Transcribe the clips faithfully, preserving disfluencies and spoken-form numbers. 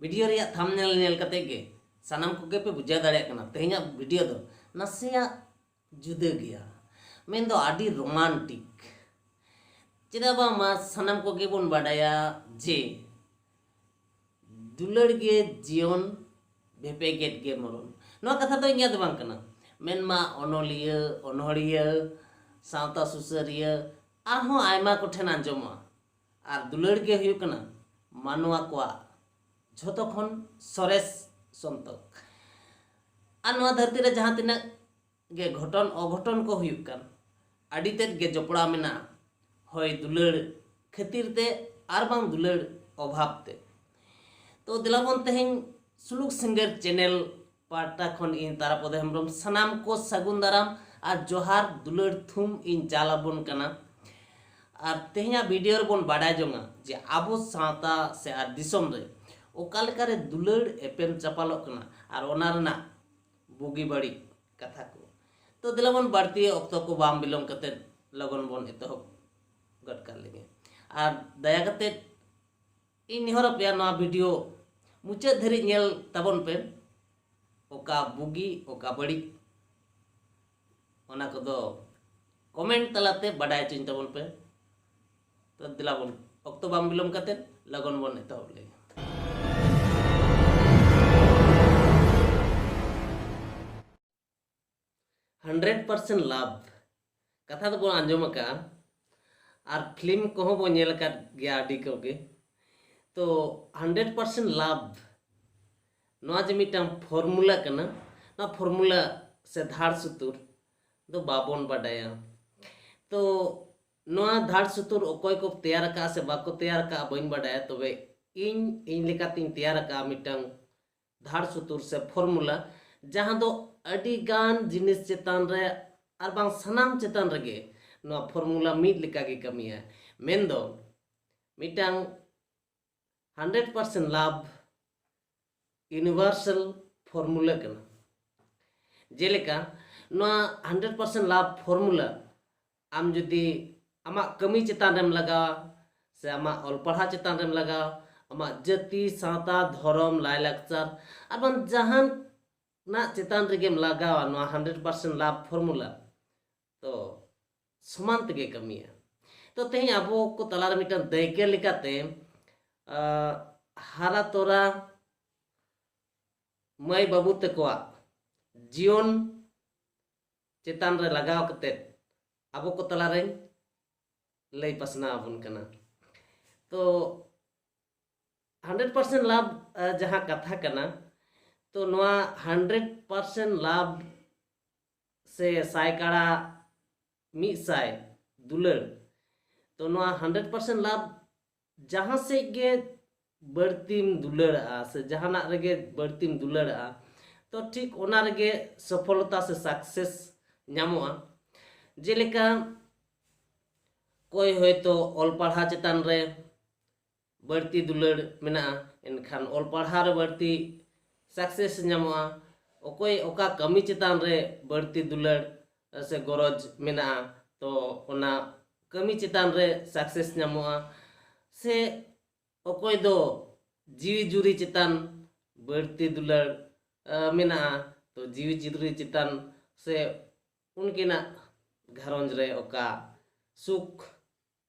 Video ᱨᱮᱭᱟᱜ ᱛᱷᱟᱢᱵᱱᱮᱞ ᱧᱮᱞ ᱠᱟᱛᱮ ᱜᱮ ᱥᱟᱱᱟᱢ ᱠᱚᱜᱮ ᱯᱮ ᱵᱩᱡᱷᱟᱹᱣ ᱫᱟᱲᱮᱭᱟᱜ ᱠᱟᱱᱟ, ᱛᱮᱦᱮᱧᱟᱜ ᱵᱷᱤᱰᱤᱭᱳ ᱫᱚ ᱱᱟᱥᱮᱭᱟᱜ ᱡᱩᱫᱟᱹ ᱜᱮᱭᱟ, ᱢᱮᱱᱫᱚ ᱟᱹᱰᱤ ᱨᱳᱢᱟᱱᱴᱤᱠ᱾ ᱪᱮᱫᱟᱜ ᱵᱟᱝᱢᱟ ᱥᱟᱱᱟᱢ ᱠᱚᱜᱮ ᱵᱚᱱ ᱵᱟᱰᱟᱭᱟ ᱡᱮ ᱫᱩᱞᱟᱹᱲ ᱜᱮ ᱡᱤᱭᱚᱱ, ᱵᱷᱮᱯᱮᱜᱮᱫ ᱜᱮ ᱢᱚᱨᱚᱱ᱾ ᱱᱚᱣᱟ ᱠᱟᱛᱷᱟ ᱫᱚ ᱤᱧᱟᱹᱜ ᱫᱚ ᱵᱟᱝ ᱠᱟᱱᱟ, ᱢᱮᱱᱢᱟ ᱚᱱᱚᱞᱤᱭᱟᱹ, ᱚᱱᱚᱲᱦᱤᱭᱟᱹ, ᱥᱟᱶᱛᱟ ᱥᱩᱥᱟᱹᱨᱤᱭᱟᱹ, ᱟᱨᱦᱚᱸ ᱟᱭᱢᱟ ᱠᱚᱴᱷᱮᱱ ᱟᱸᱡᱚᱢᱚᱜᱼᱟ᱾ ᱟᱨ ᱫᱩᱞᱟᱹᱲ ᱜᱮ ᱦᱩᱭᱩᱜ ᱠᱟᱱᱟ ᱢᱟᱱᱣᱟ ᱠᱚᱣᱟᱜ ᱡᱷᱚᱛᱚ ᱠᱷᱚᱱ ᱥᱚᱨᱮᱥ ᱥᱚᱱᱛᱚᱠ᱾ ᱟᱨ ᱱᱚᱣᱟ ᱫᱷᱟᱹᱨᱛᱤ ᱨᱮ ᱡᱟᱦᱟᱸ ᱛᱤᱱᱟᱹᱜ ᱜᱮ ᱜᱷᱚᱴᱚᱱ ᱚᱜᱷᱚᱴᱚᱱ ᱠᱚ ᱦᱩᱭᱩᱜ ᱠᱟᱱ, ᱟᱹᱰᱤ ᱛᱮᱫ ᱜᱮ ᱡᱚᱯᱲᱟᱣ ᱢᱮᱱᱟᱜᱼᱟ ᱦᱚᱭ ᱫᱩᱞᱟᱹᱲ ᱠᱷᱟᱹᱛᱤᱨ ᱛᱮ ᱟᱨ ᱵᱟᱝ ᱫᱩᱞᱟᱹᱲ ᱚᱵᱷᱟᱵᱽ ᱛᱮ᱾ ᱛᱚ ᱫᱮᱞᱟ ᱵᱚᱱ ᱛᱮᱦᱮᱧ ᱥᱩᱞᱩᱠ ᱥᱤᱝᱜᱟᱨ ᱪᱮᱱᱮᱞ ᱯᱟᱦᱴᱟ ᱠᱷᱚᱱ ᱤᱧ ᱛᱟᱨᱟᱯᱚᱫ ᱦᱮᱢᱵᱨᱚᱢ ᱥᱟᱱᱟᱢ ᱠᱚ ᱥᱟᱹᱜᱩᱱ ᱫᱟᱨᱟᱢ ᱟᱨ ᱡᱚᱦᱟᱨ ᱫᱩᱞᱟᱹᱲ ᱛᱷᱩᱢ ᱤᱧ ᱪᱟᱞ ᱟᱵᱚᱱ ᱠᱟᱱᱟ᱾ ᱟᱨ ᱛᱮᱦᱮᱧᱟᱜ ᱵᱷᱤᱰᱤᱭᱳ ᱨᱮᱵᱚᱱ ᱵᱟᱰᱟᱭ ᱡᱚᱝᱟ ᱡᱮ ᱟᱵᱚ ᱥᱟᱶᱛᱟ ᱥᱮ ᱟᱨ ᱫᱤᱥᱚᱢ ᱨᱮ ᱚᱠᱟ ᱞᱮᱠᱟᱨᱮ ᱫᱩᱞᱟᱹᱲ ᱮᱯᱮᱢ ᱪᱟᱯᱟᱞᱚᱜ ᱠᱟᱱᱟ ᱟᱨ ᱚᱱᱟ ᱨᱮᱱᱟᱜ ᱵᱩᱜᱤ ᱵᱟᱹᱲᱤᱡ ᱠᱟᱛᱷᱟ ᱠᱚ᱾ ᱛᱚ ᱫᱮᱞᱟ ᱵᱚᱱ ᱵᱟᱹᱲᱛᱤ ᱚᱠᱛᱚ ᱠᱚ ᱵᱟᱝ ᱵᱤᱞᱚᱢ ᱠᱟᱛᱮ ᱞᱚᱜᱚᱱ ᱵᱚᱱ ᱮᱛᱚᱦᱚᱵ ᱜᱚᱫ ᱠᱟᱜ ᱞᱮᱜᱮ᱾ ᱟᱨ ᱫᱟᱭᱟ ᱠᱟᱛᱮ ᱤᱧ ᱱᱮᱦᱚᱨ ᱟᱯᱮᱭᱟ, ᱱᱚᱣᱟ ᱵᱷᱤᱰᱤᱭᱳ ᱢᱩᱪᱟᱹᱫ ᱫᱷᱟᱹᱨᱤᱡ ᱧᱮᱞ ᱛᱟᱵᱚᱱ ᱯᱮ᱾ ᱚᱠᱟ ᱵᱩᱜᱤ ᱚᱠᱟ ᱵᱟᱹᱲᱤᱡ, ᱚᱱᱟ ᱠᱚᱫᱚ ᱠᱚᱢᱮᱱᱴ ᱛᱟᱞᱟᱛᱮ ᱵᱟᱰᱟᱭ ᱦᱚᱪᱚᱧ ᱛᱟᱵᱚᱱ ᱯᱮ᱾ ᱛᱚ ᱫᱮᱞᱟ ᱵᱚᱱ, ᱚᱠᱛᱚ ᱵᱟᱝ ᱵᱤᱞᱚᱢ ᱠᱟᱛᱮ ᱞᱚᱜᱚᱱ ᱵᱚᱱ ᱮᱛᱚᱦᱚᱵ ᱞᱮᱜᱮ᱾ ᱦᱟᱱᱰᱨᱮᱰ ᱯᱟᱨᱥᱮᱱᱴ ᱞᱟᱵᱷ ᱠᱟᱛᱷᱟ ᱫᱚᱵᱚᱱ ᱟᱸᱡᱚᱢ ᱟᱠᱟᱫᱼᱟ, ᱟᱨ ᱯᱷᱤᱞᱢ ᱠᱚᱦᱚᱸ ᱵᱚᱱ ᱧᱮᱞ ᱟᱠᱟᱫ ᱜᱮᱭᱟ ᱟᱹᱰᱤ ᱠᱚᱜᱮ᱾ ᱛᱚ ᱦᱟᱱᱰᱨᱮᱰ ᱯᱟᱨᱥᱮᱱᱴ ᱞᱟᱵᱷ, ᱱᱚᱣᱟ ᱡᱮ ᱢᱤᱫᱴᱟᱝ ᱯᱷᱚᱨᱢᱩᱞᱟ ᱠᱟᱱᱟ, ᱱᱚᱣᱟ ᱯᱷᱚᱨᱢᱩᱞᱟ ᱥᱮ ᱫᱷᱟᱲ ᱥᱩᱛᱩᱨ ᱫᱚ ᱵᱟᱵᱚᱱ ᱵᱟᱰᱟᱭᱟ᱾ ᱛᱚ ᱱᱚᱣᱟ ᱫᱷᱟᱲ ᱥᱩᱛᱩᱨ ᱚᱠᱚᱭ ᱠᱚ ᱛᱮᱭᱟᱨ ᱟᱠᱟᱫᱼᱟ ᱥᱮ ᱵᱟᱠᱚ ᱛᱮᱭᱟᱨ ᱟᱠᱟᱫᱼᱟ ᱵᱟᱹᱧ ᱵᱟᱰᱟᱭᱟ, ᱛᱚᱵᱮ ᱤᱧ, ᱤᱧ ᱞᱮᱠᱟᱛᱤᱧ ᱛᱮᱭᱟᱨ ᱟᱠᱟᱫᱼᱟ ᱢᱤᱫᱴᱟᱝ ᱫᱷᱟᱲ ᱥᱩᱛᱩᱨ ᱥᱮ ᱯᱷᱚᱨᱢᱩᱞᱟ, ᱡᱟᱦᱟᱸ ᱫᱚ ᱟᱹᱰᱤ ᱜᱟᱱ ᱡᱤᱱᱤᱥ ᱪᱮᱛᱟᱱ ᱨᱮ ᱟᱨ ᱵᱟᱝ ᱥᱟᱱᱟᱢ ᱪᱮᱛᱟᱱ ᱨᱮᱜᱮ ᱱᱚᱣᱟ ᱯᱷᱚᱨᱢᱩᱞᱟ ᱢᱤᱫ ᱞᱮᱠᱟ ᱜᱮ ᱠᱟᱹᱢᱤᱭᱟ᱾ ᱢᱮᱱᱫᱚ ᱢᱤᱫᱴᱟᱝ ᱦᱟᱱᱰᱨᱮᱰ ᱯᱟᱨᱥᱮᱱᱴ ᱞᱟᱵᱷ ᱤᱭᱩᱱᱤᱵᱷᱟᱨᱥᱟᱞ ᱯᱷᱚᱨᱢᱩᱞᱟ ᱠᱟᱱᱟ᱾ ᱡᱮᱞᱮᱠᱟ ᱱᱚᱣᱟ ᱦᱟᱱᱰᱨᱮᱰ ᱯᱟᱨᱥᱮᱱᱴ ᱞᱟᱵᱷ ᱯᱷᱚᱨᱢᱩᱞᱟ ᱟᱢ ᱡᱩᱫᱤ ᱟᱢᱟᱜ ᱠᱟᱹᱢᱤ ᱪᱮᱛᱟᱱ ᱨᱮᱢ ᱞᱟᱜᱟᱣᱟ, ᱥᱮ ᱟᱢᱟᱜ ᱚᱞ ᱯᱟᱲᱦᱟᱣ ᱪᱮᱛᱟᱱ ᱨᱮᱢ ᱞᱟᱜᱟᱣᱟ, ᱟᱢᱟᱜ ᱡᱟᱹᱛᱤ, ᱥᱟᱶᱛᱟ, ᱫᱷᱚᱨᱚᱢ, ᱞᱟᱭᱼᱞᱟᱠᱪᱟᱨ ᱟᱨ ᱵᱟᱝ ᱡᱟᱦᱟᱱᱟᱜ ᱪᱮᱛᱟᱱ ᱨᱮᱜᱮᱢ ᱞᱟᱜᱟᱣᱟ ᱱᱚᱣᱟ ᱦᱟᱱᱰᱨᱮᱰ ᱯᱟᱨᱥᱮᱱᱴ ᱞᱟᱵᱷ ᱯᱷᱚᱨᱢᱩᱞᱟ, ᱛᱚ ᱥᱚᱢᱟᱱ ᱛᱮᱜᱮ ᱠᱟᱹᱢᱤᱭᱟ᱾ ᱛᱚ ᱛᱮᱦᱮᱧ ᱟᱵᱚ ᱠᱚ ᱛᱟᱞᱟᱨᱮ ᱢᱤᱫᱴᱟᱝ ᱫᱟᱹᱭᱠᱟᱹ ᱞᱮᱠᱟᱛᱮ, ᱟᱸ, ᱦᱟᱨᱟ ᱛᱚᱨᱟ ᱢᱟᱹᱭ ᱵᱟᱹᱵᱩ ᱛᱟᱠᱚᱣᱟᱜ ᱡᱤᱭᱚᱱ ᱪᱮᱛᱟᱱ ᱨᱮ ᱞᱟᱜᱟᱣ ᱠᱟᱛᱮ ᱟᱵᱚ ᱠᱚ ᱛᱟᱞᱟᱨᱮᱧ ᱞᱟᱹᱭ ᱯᱟᱥᱱᱟᱣ ᱟᱵᱚᱱ ᱠᱟᱱᱟ᱾ ᱛᱚ ᱦᱟᱱᱰᱨᱮᱰ ᱯᱟᱨᱥᱮᱱᱴ ᱞᱟᱵᱷ, ᱟᱸ, ᱡᱟᱦᱟᱸ ᱠᱟᱛᱷᱟ ᱠᱟᱱᱟ, ᱛᱚ ᱱᱚᱣᱟ ᱦᱟᱱᱰᱨᱮᱰ ᱯᱟᱨᱥᱮᱱᱴ ᱞᱟᱵᱷ ᱥᱮ ᱥᱟᱭ ᱠᱟᱲᱟ ᱢᱤᱫ ᱥᱟᱭ ᱫᱩᱞᱟᱹᱲ, ᱛᱚ ᱱᱚᱣᱟ ᱦᱟᱱᱰᱨᱮᱰ ᱯᱟᱨᱥᱮᱱᱴ ᱞᱟᱵᱷ ᱡᱟᱦᱟᱸ ᱥᱮᱫ ᱜᱮ ᱵᱟᱹᱲᱛᱤᱢ ᱫᱩᱞᱟᱹᱲᱟᱜᱼᱟ ᱥᱮ ᱡᱟᱦᱟᱱᱟᱜ ᱨᱮᱜᱮ ᱵᱟᱹᱲᱛᱤᱢ ᱫᱩᱞᱟᱹᱲᱟᱜᱼᱟ, ᱛᱚ ᱴᱷᱤᱠ ᱚᱱᱟ ᱨᱮᱜᱮ ᱥᱚᱯᱷᱚᱞᱚᱛᱟ ᱥᱮ ᱥᱟᱠᱥᱮᱥ ᱧᱟᱢᱚᱜᱼᱟ᱾ ᱡᱮᱞᱮᱠᱟ ᱚᱠᱚᱭ ᱦᱚᱭᱛᱳ ᱚᱞ ᱯᱟᱲᱦᱟᱣ ᱪᱮᱛᱟᱱ ᱨᱮ ᱵᱟᱹᱲᱛᱤ ᱫᱩᱞᱟᱹᱲ ᱢᱮᱱᱟᱜᱼᱟ, ᱮᱱᱠᱷᱟᱱ ᱚᱞ ᱯᱟᱲᱦᱟᱣ ᱨᱮ ᱵᱟᱹᱲᱛᱤ ᱥᱟᱠᱥᱮᱥ ᱧᱟᱢᱚᱜᱼᱟ᱾ ᱚᱠᱚᱭ ᱚᱠᱟ ᱠᱟᱹᱢᱤ ᱪᱮᱛᱟᱱ ᱨᱮ ᱵᱟᱹᱲᱛᱤ ᱫᱩᱞᱟᱹᱲ ᱥᱮ ᱜᱚᱨᱚᱡᱽ ᱢᱮᱱᱟᱜᱼᱟ, ᱛᱚ ᱚᱱᱟ ᱠᱟᱹᱢᱤ ᱪᱮᱛᱟᱱ ᱨᱮ ᱥᱟᱠᱥᱮᱥ ᱧᱟᱢᱚᱜᱼᱟ᱾ ᱥᱮ ᱚᱠᱚᱭ ᱫᱚ ᱡᱤᱣᱤ ᱡᱩᱨᱤ ᱪᱮᱛᱟᱱ ᱵᱟᱹᱲᱛᱤ ᱫᱩᱞᱟᱹᱲ, ᱟᱸ, ᱢᱮᱱᱟᱜᱼᱟ, ᱛᱚ ᱡᱤᱣᱤ ᱡᱩᱨᱤ ᱪᱮᱛᱟᱱ ᱥᱮ ᱩᱱᱠᱤᱱᱟᱜ ᱜᱷᱟᱨᱚᱸᱡᱽ ᱨᱮ ᱚᱠᱟ ᱥᱩᱠ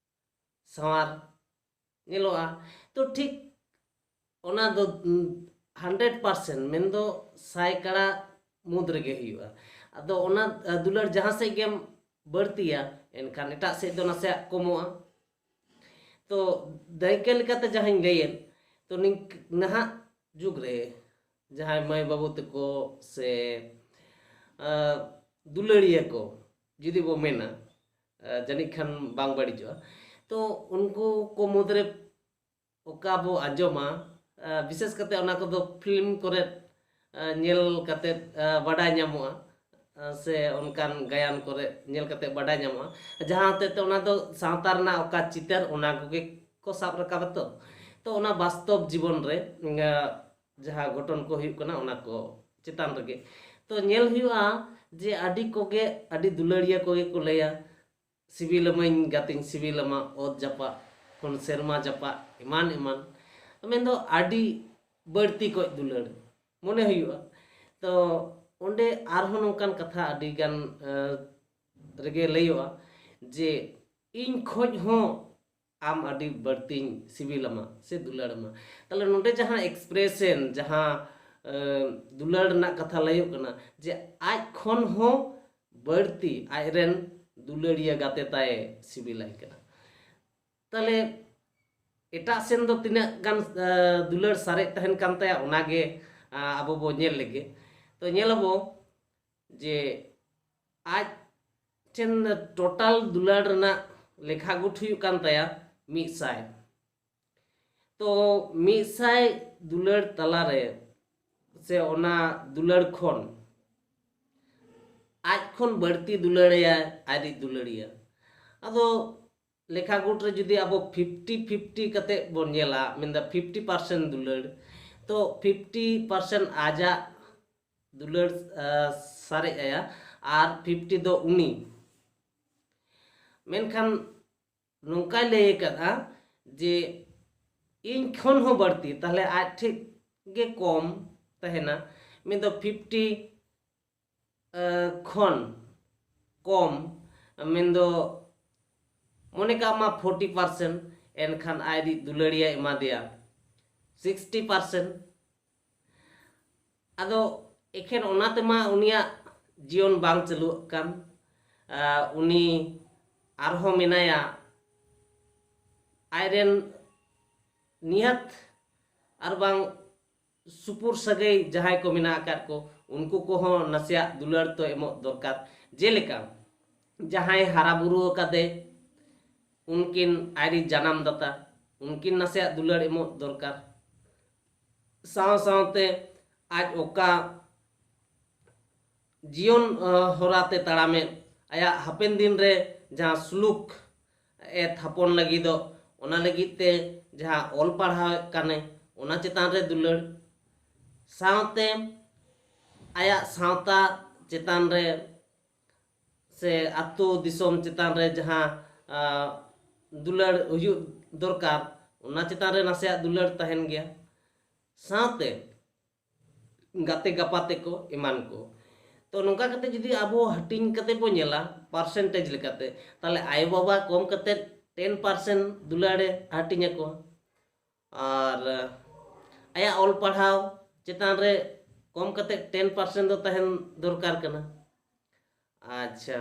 ᱥᱟᱶᱟᱨ ᱧᱮᱞᱚᱜᱼᱟ, ᱛᱚ ᱴᱷᱤᱠ ᱚᱱᱟ ᱫᱚ ᱦᱟᱱᱰᱨᱮᱰ ᱯᱟᱨᱥᱮᱱᱴ ᱢᱮᱱᱫᱚ ᱥᱟᱭ ᱠᱟᱲᱟ ᱢᱩᱫᱽ ᱨᱮᱜᱮ ᱦᱩᱭᱩᱜᱼᱟ᱾ ᱟᱫᱚ ᱚᱱᱟ, ᱟᱸ, ᱫᱩᱞᱟᱹᱲ ᱡᱟᱦᱟᱸ ᱥᱮᱫ ᱜᱮᱢ ᱵᱟᱹᱲᱛᱤᱭᱟ, ᱮᱱᱠᱷᱟᱱ ᱮᱴᱟᱜ ᱥᱮᱫ ᱫᱚ ᱱᱟᱥᱮᱭᱟᱜ ᱠᱚᱢᱚᱜᱼᱟ᱾ ᱛᱚ ᱫᱟᱹᱭᱠᱟᱹ ᱞᱮᱠᱟᱛᱮ ᱡᱟᱦᱟᱸᱧ ᱞᱟᱹᱭᱮᱫ, ᱛᱚ ᱱᱤᱝ-, ᱱᱟᱦᱟᱜ ᱡᱩᱜᱽ ᱨᱮ ᱡᱟᱦᱟᱸᱭ ᱢᱟᱹᱭ ᱵᱟᱹᱵᱩ ᱛᱟᱠᱚ ᱥᱮ, ᱟᱸ, ᱫᱩᱞᱟᱹᱲᱤᱭᱟᱹ ᱠᱚ ᱡᱩᱫᱤ ᱵᱚ ᱢᱮᱱᱟ, ᱟᱸ, ᱡᱟᱹᱱᱤᱡ ᱠᱷᱟᱱ ᱵᱟᱝ ᱵᱟᱹᱲᱤᱡᱚᱜᱼᱟ᱾ ᱛᱚ ᱩᱱᱠᱩ ᱠᱚ ᱢᱩᱫᱽᱨᱮ ᱚᱠᱟ ᱵᱚ ᱟᱸᱡᱚᱢᱟ, ᱟᱸ, ᱵᱤᱥᱮᱥ ᱠᱟᱛᱮ ᱚᱱᱟ ᱠᱚᱫᱚ ᱯᱷᱤᱞᱢ ᱠᱚᱨᱮ, ᱟᱸ, ᱧᱮᱞ ᱠᱟᱛᱮ, ᱟᱸ, ᱵᱟᱰᱟᱭ ᱧᱟᱢᱚᱜᱼᱟ, ᱟᱸ, ᱥᱮ ᱚᱱᱠᱟᱱ ᱜᱟᱭᱟᱱ ᱠᱚᱨᱮ ᱧᱮᱞ ᱠᱟᱛᱮ ᱵᱟᱰᱟᱭ ᱧᱟᱢᱚᱜᱼᱟ, ᱡᱟᱦᱟᱸ ᱦᱚᱛᱮᱡ ᱛᱮ ᱚᱱᱟ ᱫᱚ ᱥᱟᱶᱛᱟ ᱨᱮᱱᱟᱜ ᱚᱠᱟ ᱪᱤᱛᱟᱹᱨ ᱚᱱᱟ ᱠᱚᱜᱮ ᱠᱚ ᱥᱟᱵ ᱨᱟᱠᱟᱵᱟ᱾ ᱛᱚ, ᱛᱚ ᱚᱱᱟ ᱵᱟᱥᱛᱚᱵ ᱡᱤᱵᱚᱱ ᱨᱮ, ᱟᱸ, ᱡᱟᱦᱟᱸ ᱜᱷᱚᱴᱚᱱ ᱠᱚ ᱦᱩᱭᱩᱜ ᱠᱟᱱᱟ ᱚᱱᱟ ᱠᱚ ᱪᱮᱛᱟᱱ ᱨᱮᱜᱮ᱾ ᱛᱚ ᱧᱮᱞ ᱦᱩᱭᱩᱜᱼᱟ ᱡᱮ ᱟᱹᱰᱤ ᱠᱚᱜᱮ, ᱟᱹᱰᱤ ᱫᱩᱞᱟᱹᱲᱤᱭᱟᱹ ᱠᱚᱜᱮ ᱠᱚ ᱞᱟᱹᱭᱟ, "ᱥᱤᱵᱤᱞᱟᱢᱟᱹᱧ ᱜᱟᱛᱮᱧ ᱥᱤᱵᱤᱞᱟᱢᱟ, ᱚᱛ ᱡᱟᱯᱟᱜ ᱠᱷᱚᱱ ᱥᱮᱨᱢᱟ ᱡᱟᱯᱟᱜ", ᱮᱢᱟᱱ ᱮᱢᱟᱱ᱾ ᱢᱮᱱᱫᱚ ᱟᱹᱰᱤ ᱵᱟᱹᱲᱛᱤ ᱠᱚᱡ ᱫᱩᱞᱟᱹᱲ ᱢᱚᱱᱮ ᱦᱩᱭᱩᱜᱼᱟ᱾ ᱛᱚ ᱚᱸᱰᱮ ᱟᱨᱦᱚᱸ ᱱᱚᱝᱠᱟᱱ ᱠᱟᱛᱷᱟ ᱟᱹᱰᱤ ᱜᱟᱱ ᱨᱮᱜᱮ ᱞᱟᱹᱭᱚᱜᱼᱟ ᱡᱮ ᱤᱧ ᱠᱷᱚᱡ ᱦᱚᱸ ᱟᱢ ᱟᱹᱰᱤ ᱵᱟᱹᱲᱛᱤᱧ ᱥᱤᱵᱤᱞᱟᱢᱟ ᱥᱮ ᱫᱩᱞᱟᱹᱲᱟᱢᱟ᱾ ᱛᱟᱦᱞᱮ ᱱᱚᱰᱮ ᱡᱟᱦᱟᱸ expression, ᱡᱟᱦᱟᱸ ᱫᱩᱞᱟᱹᱲ ᱨᱮᱱᱟᱜ ᱠᱟᱛᱷᱟ ᱞᱟᱹᱭᱚᱜ ᱠᱟᱱᱟ ᱡᱮ ᱟᱡ ᱠᱷᱚᱱ ᱦᱚᱸ ᱵᱟᱹᱲᱛᱤ ᱟᱡᱨᱮᱱ ᱫᱩᱞᱟᱹᱲᱤᱭᱟᱹ ᱜᱟᱛᱮ ᱛᱟᱭ ᱥᱤᱵᱤᱞᱟᱭ ᱠᱟᱱᱟ᱾ ᱛᱟᱦᱞᱮ ᱮᱴᱟᱜ ᱥᱮᱱ ᱫᱚ ᱛᱤᱱᱟᱹᱜ ᱜᱟᱱ ᱫᱩᱞᱟᱹᱲ ᱥᱟᱨᱮᱡ ᱛᱟᱦᱮᱱ ᱠᱟᱱ ᱛᱟᱭᱟ, ᱚᱱᱟᱜᱮ ᱟᱵᱚ ᱵᱚ ᱧᱮᱞ ᱞᱮᱜᱮ᱾ ᱛᱚ ᱧᱮᱞ ᱟᱵᱚ ᱡᱮ ᱟᱡ ᱴᱷᱮᱱ ᱴᱳᱴᱟᱞ ᱫᱩᱞᱟᱹᱲ ᱨᱮᱱᱟᱜ ᱞᱮᱠᱷᱟ ᱜᱩᱴ ᱦᱩᱭᱩᱜ ᱠᱟᱱ ᱛᱟᱭᱟ ᱢᱤᱫ ᱥᱟᱭ᱾ ᱛᱚ ᱢᱤᱫ ᱥᱟᱭ ᱫᱩᱞᱟᱹᱲ ᱛᱟᱞᱟᱨᱮ ᱥᱮ ᱚᱱᱟ ᱫᱩᱞᱟᱹᱲ ᱠᱷᱚᱱ ᱟᱡ ᱠᱷᱚᱱ ᱵᱟᱹᱲᱛᱤ ᱫᱩᱞᱟᱹᱲᱮᱭᱟᱭ ᱟᱡᱤᱡ ᱫᱩᱞᱟᱹᱲᱤᱭᱟᱹ᱾ ᱟᱫᱚ ᱞᱮᱠᱷᱟ ᱜᱩᱴ ᱨᱮ ᱡᱩᱫᱤ ᱟᱵᱚ ᱯᱷᱤᱯᱴᱤ ᱯᱷᱤᱯᱴᱤ ᱠᱟᱛᱮ ᱵᱚᱱ ᱧᱮᱞᱟ, ᱢᱮᱱᱫᱟ ᱯᱷᱤᱯᱴᱤ ᱯᱟᱨᱥᱮᱱᱴ ᱫᱩᱞᱟᱹᱲ, ᱛᱚ ᱯᱷᱤᱯᱴᱤ ᱯᱟᱨᱥᱮᱱᱴ ᱟᱡᱟᱜ ᱫᱩᱞᱟᱹᱲ ᱥᱟᱨᱮᱡ ᱟᱭᱟ ᱟᱨ ᱯᱷᱤᱯᱴᱤ ᱫᱚ ᱩᱱᱤ᱾ ᱢᱮᱱᱠᱷᱟᱱ ᱱᱚᱝᱠᱟᱭ ᱞᱟᱹᱭ ᱟᱠᱟᱫᱼᱟ ᱡᱮ ᱤᱧ ᱠᱷᱚᱱ ᱦᱚᱸ ᱵᱟᱹᱲᱛᱤ, ᱛᱟᱦᱞᱮ ᱟᱡ ᱴᱷᱮᱡ ᱜᱮ ᱠᱚᱢ ᱛᱟᱦᱮᱱᱟ᱾ ᱢᱮᱱᱫᱚ ᱯᱷᱤᱯᱴᱤ ᱠᱷᱚᱱ ᱠᱚᱢ, ᱢᱮᱱᱫᱚ ᱢᱚᱱᱮ ᱠᱟᱜ ᱢᱟ ᱯᱷᱳᱨᱴᱤ ᱯᱟᱨᱥᱮᱱᱴ, ᱮᱱᱠᱷᱟᱱ ᱟᱡᱨᱤᱡ ᱫᱩᱞᱟᱹᱲᱤᱭᱟᱹ ᱮᱢᱟ ᱫᱮᱭᱟ ᱥᱤᱠᱥᱴᱤ ᱯᱟᱨᱥᱮᱱᱴ᱾ ᱟᱫᱚ ᱮᱠᱷᱮᱱ ᱚᱱᱟ ᱛᱮᱢᱟ ᱩᱱᱤᱭᱟᱜ ᱡᱤᱭᱚᱱ ᱵᱟᱝ ᱪᱟᱹᱞᱩᱜ ᱠᱟᱱ᱾ ᱩᱱᱤ ᱟᱨᱦᱚᱸ ᱢᱮᱱᱟᱭᱟ, ᱟᱡᱨᱮᱱ ᱱᱤᱦᱟᱹᱛ ᱟᱨ ᱵᱟᱝ ᱥᱩᱯᱩᱨ ᱥᱟᱹᱜᱟᱹᱭ ᱡᱟᱦᱟᱸᱭ ᱠᱚ ᱢᱮᱱᱟᱜ ᱟᱠᱟᱫ ᱠᱚ, ᱩᱱᱠᱩ ᱠᱚᱦᱚᱸ ᱱᱟᱥᱮᱭᱟᱜ ᱫᱩᱞᱟᱹᱲ ᱛᱚ ᱮᱢᱚᱜ ᱫᱚᱨᱠᱟᱨ᱾ ᱡᱮᱞᱮᱠᱟ ᱡᱟᱦᱟᱸᱭ ᱦᱟᱨᱟ ᱵᱩᱨᱩ ᱟᱠᱟᱫᱮ, ᱩᱱᱠᱤᱱ ᱟᱡᱨᱤᱡ ᱡᱟᱱᱟᱢ ᱫᱟᱛᱟ, ᱩᱱᱠᱤᱱ ᱱᱟᱥᱮᱭᱟᱜ ᱫᱩᱞᱟᱹᱲ ᱮᱢᱚᱜ ᱫᱚᱨᱠᱟᱨ᱾ ᱥᱟᱶ ᱥᱟᱶᱛᱮ ᱟᱡ ᱚᱠᱟ ᱡᱤᱭᱚᱱ ᱦᱚᱨᱟ ᱛᱮ ᱛᱟᱲᱟᱢᱮᱫ, ᱟᱭᱟᱜ ᱦᱟᱯᱮᱱ ᱫᱤᱱ ᱨᱮ ᱡᱟᱦᱟᱸ ᱥᱩᱞᱩᱠ ᱮ ᱛᱷᱟᱯᱚᱱ ᱞᱟᱹᱜᱤᱫᱚᱜ, ᱚᱱᱟ ᱞᱟᱹᱜᱤᱫ ᱛᱮ ᱡᱟᱦᱟᱸ ᱚᱞ ᱯᱟᱲᱦᱟᱣᱮᱫ ᱠᱟᱱᱮ, ᱚᱱᱟ ᱪᱮᱛᱟᱱ ᱨᱮ ᱫᱩᱞᱟᱹᱲ, ᱥᱟᱶᱛᱮ ᱟᱭᱟᱜ ᱥᱟᱶᱛᱟ ᱪᱮᱛᱟᱱ ᱨᱮ ᱥᱮ ᱟᱛᱳ ᱫᱤᱥᱚᱢ ᱪᱮᱛᱟᱱ ᱨᱮ ᱡᱟᱦᱟᱸ ᱫᱩᱞᱟᱹᱲ ᱦᱩᱭᱩᱜ ᱫᱚᱨᱠᱟᱨ, ᱚᱱᱟ ᱪᱮᱛᱟᱱ ᱨᱮ ᱱᱟᱥᱮᱭᱟᱜ ᱫᱩᱞᱟᱹᱲ ᱛᱟᱦᱮᱱ ᱜᱮᱭᱟ᱾ ᱥᱟᱶᱛᱮ ᱜᱟᱛᱮ ᱜᱟᱯᱟᱛᱮ ᱠᱚ ᱮᱢᱟᱱ ᱠᱚ᱾ ᱛᱚ ᱱᱚᱝᱠᱟ ᱠᱟᱛᱮ ᱡᱩᱫᱤ ᱟᱵᱚ ᱦᱟᱹᱴᱤᱧ ᱠᱟᱛᱮ ᱵᱚ ᱧᱮᱞᱟ, percentage ᱞᱮᱠᱟᱛᱮ, ᱛᱟᱦᱚᱞᱮ ᱟᱭᱳᱼᱵᱟᱵᱟ ᱠᱚᱢ ᱠᱟᱛᱮ ten percent ᱫᱩᱞᱟᱹᱲᱮ ᱦᱟᱹᱴᱤᱧ ᱟᱠᱚᱣᱟ᱾ ᱟᱨ ᱟᱭᱟᱜ ᱚᱞ ᱯᱟᱲᱦᱟᱣ ᱪᱮᱛᱟᱱ ᱨᱮ ᱠᱚᱢ ᱠᱟᱛᱮ ten percent ᱫᱚ ᱛᱟᱦᱮᱱ ᱫᱚᱨᱠᱟᱨ ᱠᱟᱱᱟ᱾ ᱟᱪᱪᱷᱟ,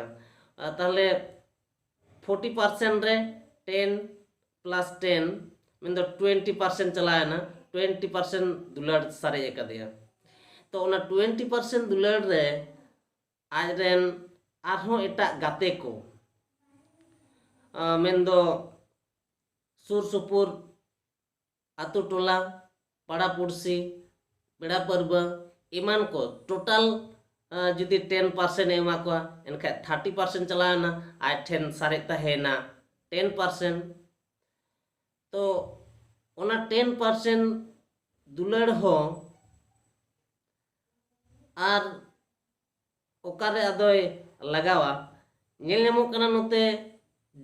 ᱟᱨ ᱛᱟᱦᱚᱞᱮ forty percent ᱨᱮ ten plus ten, ᱢᱮᱱᱫᱚ twenty percent ᱪᱟᱞᱟᱣᱮᱱᱟ, twenty percent ᱫᱩᱞᱟᱹᱲ ᱥᱟᱨᱮᱡ ᱟᱠᱟᱫᱮᱭᱟ᱾ ᱛᱚ ᱚᱱᱟ twenty percent ᱫᱩᱞᱟᱹᱲ ᱨᱮ ᱟᱡᱨᱮᱱ ᱟᱨᱦᱚᱸ ᱮᱴᱟᱜ ᱜᱟᱛᱮ ᱠᱚ, ᱟᱸ, ᱢᱮᱱᱫᱚ ᱥᱩᱨ ᱥᱩᱯᱩᱨ ᱟᱛᱳ ᱴᱚᱞᱟ, ᱯᱟᱲᱟ ᱯᱩᱲᱥᱤ, ᱯᱮᱲᱟ ᱯᱟᱹᱨᱵᱟᱹ ᱮᱢᱟᱱ ᱠᱚ, total, ᱟᱸ, ᱡᱩᱫᱤ ten percent ᱮ ᱮᱢᱟ ᱠᱚᱣᱟ, ᱮᱱᱠᱷᱟᱡ thirty percent ᱪᱟᱞᱟᱣᱮᱱᱟ, ᱟᱡ ᱴᱷᱮᱱ ᱥᱟᱨᱮᱡ ᱛᱟᱦᱮᱸᱭᱮᱱᱟ ten percent᱾ ᱛᱚ ᱚᱱᱟ ten percent ᱫᱩᱞᱟᱹᱲ ᱦᱚᱸ ᱟᱨ ᱚᱠᱟᱨᱮ ᱟᱫᱚᱭ ᱞᱟᱜᱟᱣᱟ? ᱧᱮᱞ ᱧᱟᱢᱚᱜ ᱠᱟᱱᱟ ᱱᱚᱛᱮ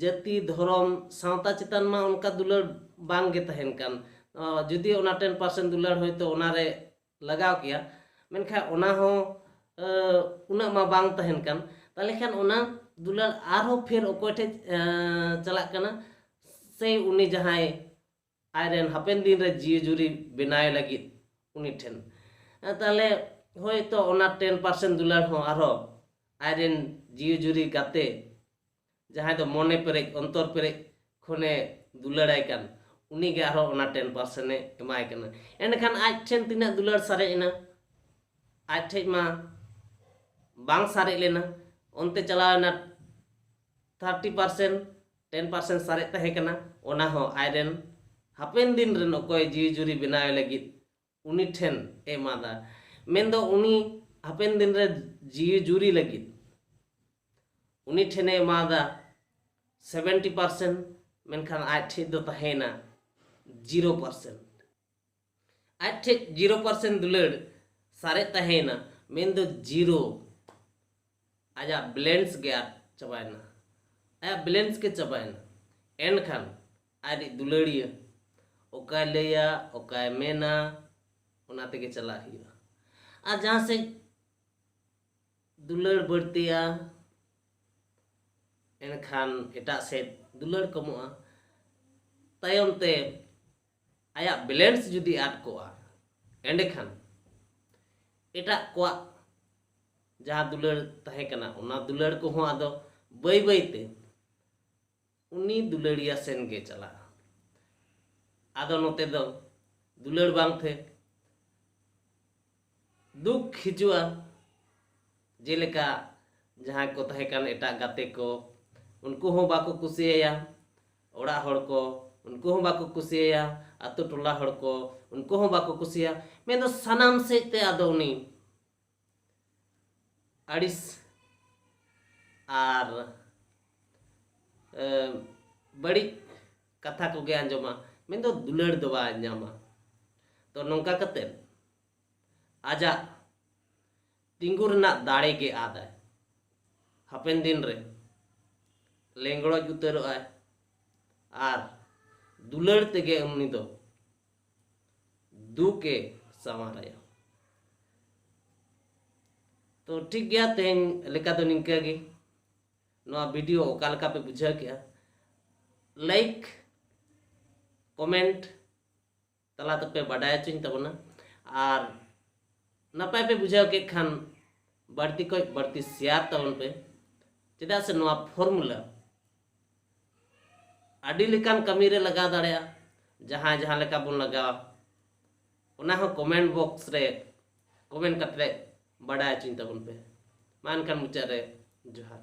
ᱡᱟᱹᱛᱤ, ᱫᱷᱚᱨᱚᱢ, ᱥᱟᱶᱛᱟ ᱪᱮᱛᱟᱱ ᱢᱟ ᱚᱱᱠᱟ ᱫᱩᱞᱟᱹᱲ ᱵᱟᱝ ᱜᱮ ᱛᱟᱦᱮᱱ ᱠᱟᱱ᱾ ᱟᱸ, ᱡᱩᱫᱤ ᱚᱱᱟ ten percent ᱫᱩᱞᱟᱹᱲ ᱦᱚᱭᱛᱳ ᱚᱱᱟᱨᱮ ᱞᱟᱜᱟᱣ ᱠᱮᱭᱟ, ᱢᱮᱱᱠᱷᱟᱱ ᱚᱱᱟ ᱦᱚᱸ, ᱟᱸ, ᱩᱱᱟᱹᱜ ᱢᱟ ᱵᱟᱝ ᱛᱟᱦᱮᱱ ᱠᱟᱱ᱾ ᱛᱟᱦᱚᱞᱮ ᱠᱷᱟᱱ ᱚᱱᱟ ᱫᱩᱞᱟᱹᱲ ᱟᱨᱦᱚᱸ ᱯᱷᱮᱨ ᱚᱠᱚᱭ ᱴᱷᱮᱡ, ᱟᱸ, ᱪᱟᱞᱟᱜ ᱠᱟᱱᱟ? ᱥᱮ ᱩᱱᱤ ᱡᱟᱦᱟᱸᱭ ᱟᱡᱨᱮᱱ ᱦᱟᱯᱮᱱ ᱫᱤᱱ ᱨᱮ ᱡᱤᱣᱤ ᱡᱩᱨᱤ ᱵᱮᱱᱟᱣ ᱞᱟᱹᱜᱤᱫ ᱩᱱᱤ ᱴᱷᱮᱱ᱾ ᱛᱟᱦᱚᱞᱮ ᱦᱳᱭᱛᱳ ᱚᱱᱟ ten percent ᱫᱩᱞᱟᱹᱲ ᱦᱚᱸ ᱟᱨᱦᱚᱸ ᱟᱡᱨᱮᱱ ᱡᱤᱣᱤ ᱡᱩᱨᱤ ᱜᱟᱛᱮ, ᱡᱟᱦᱟᱸᱭ ᱫᱚ ᱢᱚᱱᱮ ᱯᱮᱨᱮᱡ, ᱚᱱᱛᱚᱨ ᱯᱮᱨᱮᱡ ᱠᱷᱚᱱᱮ ᱫᱩᱞᱟᱹᱲᱟᱭ ᱠᱟᱱ, ᱩᱱᱤᱜᱮ ᱟᱨᱦᱚᱸ ᱚᱱᱟ ten percent ᱮ ᱮᱢᱟᱭ ᱠᱟᱱᱟ᱾ ᱮᱸᱰᱮᱠᱷᱟᱱ ᱟᱡ ᱴᱷᱮᱱ ᱛᱤᱱᱟᱹᱜ ᱫᱩᱞᱟᱹᱲ ᱥᱟᱨᱮᱡ ᱮᱱᱟ? ᱟᱡ ᱴᱷᱮᱡ ᱢᱟ ᱵᱟᱝ ᱥᱟᱨᱮᱡ ᱞᱮᱱᱟ, ᱚᱱᱛᱮ ᱪᱟᱞᱟᱣ ᱮᱱᱟ thirty percent, ten percent ᱥᱟᱨᱮᱡ ᱛᱟᱦᱮᱸ ᱠᱟᱱᱟ, ᱚᱱᱟ ᱦᱚᱸ ᱟᱡᱨᱮᱱ ᱦᱟᱯᱮᱱ ᱫᱤᱱ ᱨᱮᱱ ᱚᱠᱚᱭ ᱡᱤᱣᱤ ᱡᱩᱨᱤ ᱵᱮᱱᱟᱣ ᱞᱟᱹᱜᱤᱫ ᱩᱱᱤ ᱴᱷᱮᱱ ᱮ ᱮᱢᱟᱫᱟ᱾ ᱢᱮᱱᱫᱚ ᱩᱱᱤ ᱦᱟᱯᱮᱱ ᱫᱤᱱ ᱨᱮ ᱡᱤᱣᱤ ᱡᱩᱨᱤ ᱞᱟᱹᱜᱤᱫ ᱩᱱᱤ ᱴᱷᱮᱱᱮ ᱮᱢᱟᱫᱟ seventy percent, ᱢᱮᱱᱠᱷᱟᱱ ᱟᱡ ᱴᱷᱮᱡ ᱫᱚ ᱛᱟᱦᱮᱸᱭᱮᱱᱟ zero percent᱾ ᱟᱡ ᱴᱷᱮᱡ zero percent ᱫᱩᱞᱟᱹᱲ ᱥᱟᱨᱮᱡ ᱛᱟᱦᱮᱸᱭᱮᱱᱟ, ᱢᱮᱱᱫᱚ zero᱾ ᱟᱡᱟᱜ balance ᱜᱮ ᱟᱫ ᱪᱟᱵᱟᱭᱮᱱᱟ, ᱟᱭᱟᱜ balance ᱜᱮ ᱪᱟᱵᱟᱭᱮᱱᱟ᱾ ᱮᱱᱠᱷᱟᱱ ᱟᱡᱤᱡ ᱫᱩᱞᱟᱹᱲᱤᱭᱟᱹ ᱚᱠᱟᱭ ᱞᱟᱹᱭᱟ, ᱚᱠᱟᱭ ᱢᱮᱱᱟ, ᱚᱱᱟ ᱛᱮᱜᱮ ᱪᱟᱞᱟᱜ ᱦᱩᱭᱩᱜᱼᱟ᱾ ᱟᱨ ᱡᱟᱦᱟᱸ ᱥᱮᱫ ᱫᱩᱞᱟᱹᱲ ᱵᱟᱹᱲᱛᱤᱜᱼᱟ, ᱮᱱᱠᱷᱟᱱ ᱮᱴᱟᱜ ᱥᱮᱫ ᱫᱩᱞᱟᱹᱲ ᱠᱚᱢᱚᱜᱼᱟ᱾ ᱛᱟᱭᱚᱢ ᱛᱮ ᱟᱭᱟᱜ ᱵᱮᱞᱮᱱᱥ ᱡᱩᱫᱤ ᱟᱫ ᱠᱚᱜᱼᱟ, ᱮᱸᱰᱮᱠᱷᱟᱱ ᱮᱴᱟᱜ ᱠᱚᱣᱟᱜ ᱡᱟᱦᱟᱸ ᱫᱩᱞᱟᱹᱲ ᱛᱟᱦᱮᱸ ᱠᱟᱱᱟ, ᱚᱱᱟ ᱫᱩᱞᱟᱹᱲ ᱠᱚᱦᱚᱸ ᱟᱫᱚ ᱵᱟᱹᱭ ᱵᱟᱹᱭ ᱛᱮ ᱩᱱᱤ ᱫᱩᱞᱟᱹᱲᱤᱭᱟ ᱥᱮᱱ ᱜᱮ ᱪᱟᱞᱟᱜᱼᱟ᱾ ᱟᱫᱚ ᱱᱚᱛᱮ ᱫᱚ ᱫᱩᱞᱟᱹᱲ ᱵᱟᱝ ᱛᱮ ᱫᱩᱠ ᱦᱤᱡᱩᱜᱼᱟ᱾ ᱡᱮᱞᱮᱠᱟ ᱡᱟᱦᱟᱸᱭ ᱠᱚ ᱛᱟᱦᱮᱸ ᱠᱟᱱ ᱮᱴᱟᱜ ᱜᱟᱛᱮ ᱠᱚ, ᱩᱱᱠᱩ ᱦᱚᱸ ᱵᱟᱠᱚ ᱠᱩᱥᱤᱭᱟᱭᱟ᱾ ᱚᱲᱟᱜ ᱦᱚᱲ ᱠᱚ, ᱩᱱᱠᱩ ᱦᱚᱸ ᱵᱟᱠᱚ ᱠᱩᱥᱤᱭᱟᱭᱟ᱾ ᱟᱛᱳ ᱴᱚᱞᱟ ᱦᱚᱲ ᱠᱚ, ᱩᱱᱠᱩ ᱦᱚᱸ ᱵᱟᱠᱚ ᱠᱩᱥᱤᱭᱟᱭᱟ᱾ ᱢᱮᱱᱫᱚ ᱥᱟᱱᱟᱢ ᱥᱮᱫ ᱛᱮ ᱟᱫᱚ ᱩᱱᱤ ᱟᱹᱲᱤᱥ ᱟᱨ, ᱮ, ᱵᱟᱹᱲᱤᱡ ᱠᱟᱛᱷᱟ ᱠᱚᱜᱮ ᱟᱸᱡᱚᱢᱟ, ᱢᱮᱱᱫᱚ ᱫᱩᱞᱟᱹᱲ ᱫᱚ ᱵᱟᱭ ᱧᱟᱢᱟ᱾ ᱛᱚ ᱱᱚᱝᱠᱟ ᱠᱟᱛᱮ ᱟᱡᱟᱜ ᱛᱤᱸᱜᱩ ᱨᱮᱱᱟᱜ ᱫᱟᱲᱮ ᱜᱮ ᱟᱫᱟᱭ᱾ ᱦᱟᱯᱮᱱ ᱫᱤᱱ ᱨᱮ ᱞᱮᱸᱜᱽᱲᱚᱡ ᱩᱛᱟᱹᱨᱚᱜ ᱟᱭ ᱟᱨ ᱫᱩᱞᱟᱹᱲ ᱛᱮᱜᱮ ᱩᱱᱤ ᱫᱚ ᱫᱩᱠ ᱮ ᱥᱟᱶᱟᱨᱟᱭᱟ᱾ ᱛᱚ ᱴᱷᱤᱠ ᱜᱮᱭᱟ, ᱛᱮᱦᱮᱧ ᱞᱮᱠᱟ ᱫᱚ ᱱᱤᱝᱠᱟᱹ ᱜᱮ᱾ ᱱᱚᱣᱟ ᱵᱷᱤᱰᱤᱭᱳ ᱚᱠᱟ ᱞᱮᱠᱟ ᱯᱮ ᱵᱩᱡᱷᱟᱹᱣ ᱠᱮᱜᱼᱟ, ᱞᱟᱭᱤᱠ, ᱠᱚᱢᱮᱱᱴ ᱛᱟᱞᱟ ᱛᱮᱯᱮ ᱵᱟᱰᱟᱭ ᱦᱚᱪᱚᱧ ᱛᱟᱵᱚᱱᱟ᱾ ᱟᱨ ᱱᱟᱯᱟᱭ ᱯᱮ ᱵᱩᱡᱷᱟᱹᱣ ᱠᱮᱫ ᱠᱷᱟᱱ ᱵᱟᱹᱲᱛᱤ ᱠᱷᱚᱱ ᱵᱟᱹᱲᱛᱤ ᱥᱮᱭᱟᱨ ᱛᱟᱵᱚᱱ ᱯᱮ, ᱪᱮᱫᱟᱜ ᱥᱮ ᱱᱚᱣᱟ ᱯᱷᱚᱨᱢᱩᱞᱟ ᱟᱹᱰᱤ ᱞᱮᱠᱟᱱ ᱠᱟᱹᱢᱤ ᱨᱮ ᱞᱟᱜᱟᱣ ᱫᱟᱲᱮᱭᱟᱜᱼᱟ᱾ ᱡᱟᱦᱟᱸᱭ ᱡᱟᱦᱟᱸ ᱞᱮᱠᱟ ᱵᱚᱱ ᱞᱟᱜᱟᱣᱟ, ᱚᱱᱟ ᱦᱚᱸ ᱠᱚᱢᱮᱱᱴ ᱵᱚᱠᱥ ᱨᱮ ᱠᱚᱢᱮᱱᱴ ᱠᱟᱛᱮ ᱵᱟᱰᱟᱭ ᱦᱚᱪᱚᱧ ᱛᱟᱵᱚᱱ ᱯᱮ᱾ ᱢᱟ ᱮᱱᱠᱷᱟᱱ ᱢᱩᱪᱟᱹᱫ ᱨᱮ ᱡᱚᱦᱟᱨ᱾